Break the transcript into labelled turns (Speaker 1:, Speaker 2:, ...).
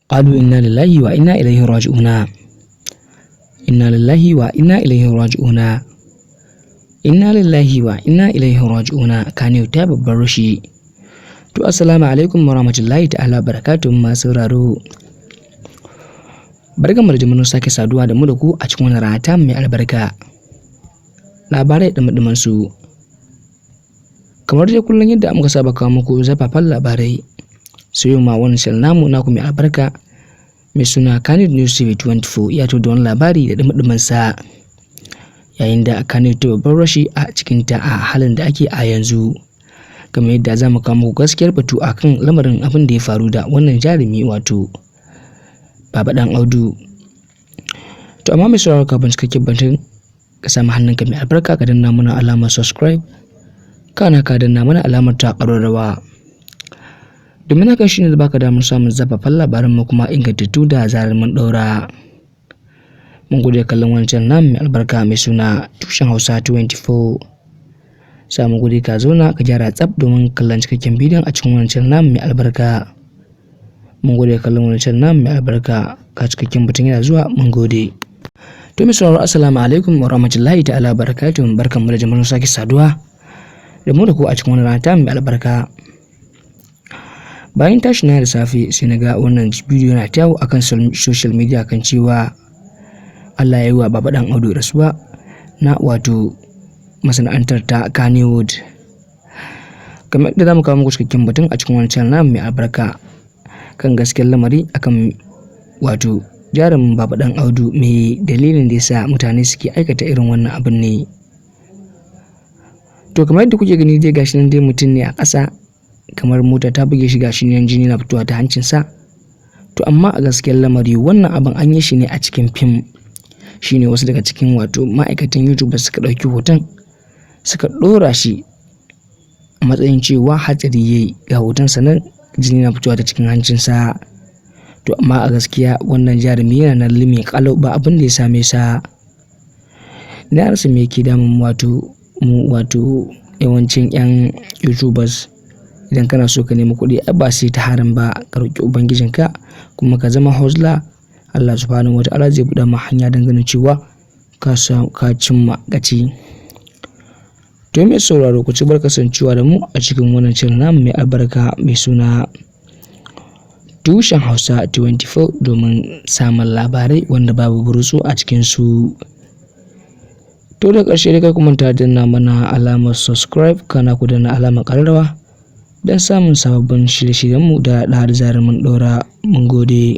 Speaker 1: Qalu inna lillahi wa inna ilaihi raji'una. Inna lillahi wa inna ilaihi raji'una. Inna lillahi wa inna ilaihi raji'una. Kano ta babbar rashi. To, assalamu alaikum wa rahmatullahi ta'ala barakatuhu, masu sauraro. Barkanmu da jimirin sake saduwa da mu da ku a cikin wannan rana ta mai albarka. Labarai da su. Kamar dai kullum yadda muka saba kawo muku zafafan labarai. Sai yau ma wannan channel namu naku mai albarka mai suna Kannywood News TV 24 ya da wani labari da ɗumi sa, yayin da Kannywood ta babban rashi a cikin ta a halin da ake a yanzu. Kamar yadda za mu kawo muku gaskiyar batu a kan lamarin abin da ya faru da wannan jarumi, wato Baba Dan Audu. To amma mai sauraro, kafin cikakken batun, ka samu hannunka mai albarka ka danna mana alamar subscribe, kana ka danna mana alamar ta ƙararrawa, domin hakan shine zai baka damar samun zafafan labaran mu kuma ingantattu da zarar mun ɗaura. Mun gode kallon wancan namu mai albarka mai suna Tushen Hausa 24. Samu guri ka zauna ka gyara tsaf domin kallon cikakken bidiyon a cikin wancan namu mai albarka. Mun gode kallon wancan namu mai albarka, ka cikakken batun yana zuwa. Mun gode. To mai sauraro, assalamu alaikum wa rahmatullahi ta'ala barakatuhu. Barkanmu da jimirin sake saduwa da mu da ku a cikin wannan rana ta mai albarka. Bayan tashi na da safe, sai na ga wannan bidiyo yana ta yawo akan social media kan cewa Allah ya yi wa Baba Dan Audu rasuwa na wato masana'antar ta Kannywood. Kamar yadda zamu kawo muku cikakken batun a cikin wannan channel namu mai albarka kan gaskiyar lamari akan wato jarumin Baba Dan Audu, mai dalilin da yasa mutane suke aikata irin wannan abin ne. To kamar yadda kuke gani dai, gashi nan dai mutum ne a ƙasa kamar mota ta buge shi, gashi nan jini na fitowa ta hancinsa. To amma a gaskiyar lamari, wannan abin an yi shi ne a cikin fim. Shine wasu daga cikin wato ma'aikatan YouTube suka ɗauki hoton suka ɗora shi a matsayin cewa hatsari yayi, ga hotonsa nan jini na fitowa ta cikin hancinsa. To amma a gaskiya wannan jarumi yana nan limi ƙalau, ba abin da ya same sa. Na rasa me yake damun wato mu, wato yawancin 'yan YouTubers. Idan kana so ka nemi kuɗi, ai ba sai ta haram ba. Ka roƙi ubangijinka kuma ka zama hustler, Allah Subhanahu wa Ta'ala zai buɗe ma hanya don ganin cewa ka ka cimma gaci. To mai sauraro, ku ci bar kasancewa da mu a cikin wannan channel namu mai albarka mai suna Tushen Hausa 24 domin samun labarai wanda babu burutsu a cikinsu. To da ƙarshe dai, kar ku manta danna mana alamar subscribe, kana ku danna alamar ƙararrawa don samun sababbin shirye-shiryenmu da zarar mun ɗora. Mun gode.